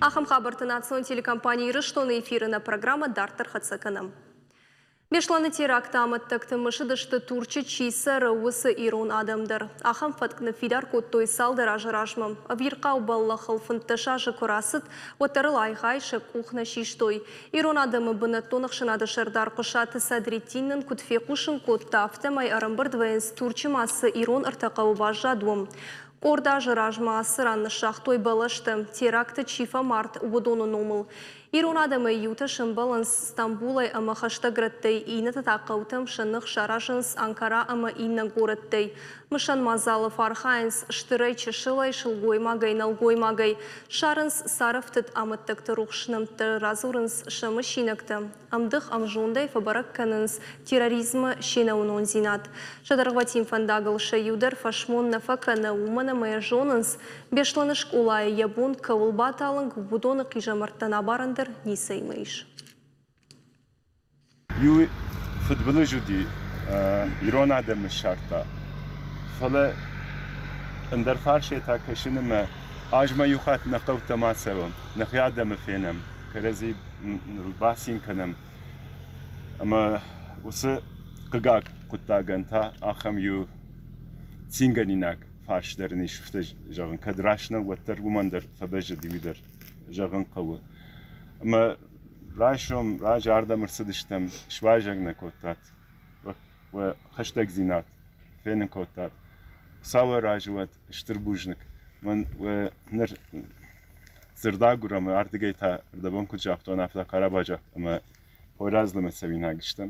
Ахӕм хабӕртты национ телекомпани Ирыстоны эфиры нӕ программӕ дарддӕр хӕццӕ кӕнӕм. Беслӕны теракты амӕттӕгты мысыдысты Турчы чи цӕры, уыцы ирон адӕм дӕр. Ахӕм фӕтк ныффидар кодтой цалдӕр азы размӕ. Ӕвирхъау бӕллӕхыл 15 азы куы рацыд, уӕддӕр ыл айгъай сӕ къух нӕ систой. Ирон адӕмы бынӕттон ӕхсӕнады сӕрдар Хъуысаты Садреттин нын куыд фехъусын кодта, афтӕмӕй ӕрӕмбырд вӕййынц Турчы ма цы ирон ӕртӕ хъӕуы баззад, уым. Къорд азы размӕ ацы ран ныссагътой бӕлӕстӕ, теракты чи фӕмард, уыдоны номыл. Ирон адӕмӕй иутӕ сӕмбӕлынц Стамбулӕй ӕмӕ хӕстӕг рӕттӕй, иннӕтӕ та хъӕутӕм сӕ ных саразынц Анкара ӕмӕ иннӕ горӕттӕй. Мысӕн мадзалы фӕархайынц стырӕй-чысылӕй, сылгоймагӕй, нӕлгоймагӕй. Ссарынц царӕфтыд амӕттӕгты рухс нӕмттӕ, радзурынц сӕ мысинӕгтӕ. Ӕмдых, ӕмзондӕй фӕбӕрӕг кӕнынц терроризмы се нӕуынондзинад. Сӕ дӕргъвӕтин фӕндагыл сӕ иу дӕр фӕсмон нӕ фӕкӕны, уымӕн ӕмӕ йӕ зонынц, Беслӕны скъолайы йӕ бон кӕуыл баталынг, уыдоны хъизӕмӕрттӕн абарӕн дӕр ницӕимӕ ис. Иу фыдбылыз уыди, ирон адӕмы ссардта, фӕлӕ ӕндӕр фарсӕй та кӕсын ӕмӕ азмӕ иу хатт нӕ хъӕутӕм ацӕуӕм, нӕхи адӕмы фенӕм, кӕрӕдзи бацин кӕнӕм. Ӕмӕ уыцы хъыгаг хъуыддагӕн та ахӕм иу цингӕнинаг фарс дӕр ын ис, афтӕ зӕгъын, кӕд раст нӕу, уӕддӕр уымӕн дӕр фӕбӕззыди, уый дӕр зӕгъын хъӕуы. Ӕмӕ райсом раджы ардӕм ӕрцыдыстӕм, суазӕг нӕ кодтат, уӕ хӕстӕгдзинад фенын кодтат. Хуыцауы разы уӕд стыр бузныг. Мӕн уӕ ныр дзырдагур ӕмӕ ардыгӕй та ӕрдӕбон куыд загътон, афтӕ Хъарабаджы ӕмӕ Пойразлымӕ цӕуинаг стӕм.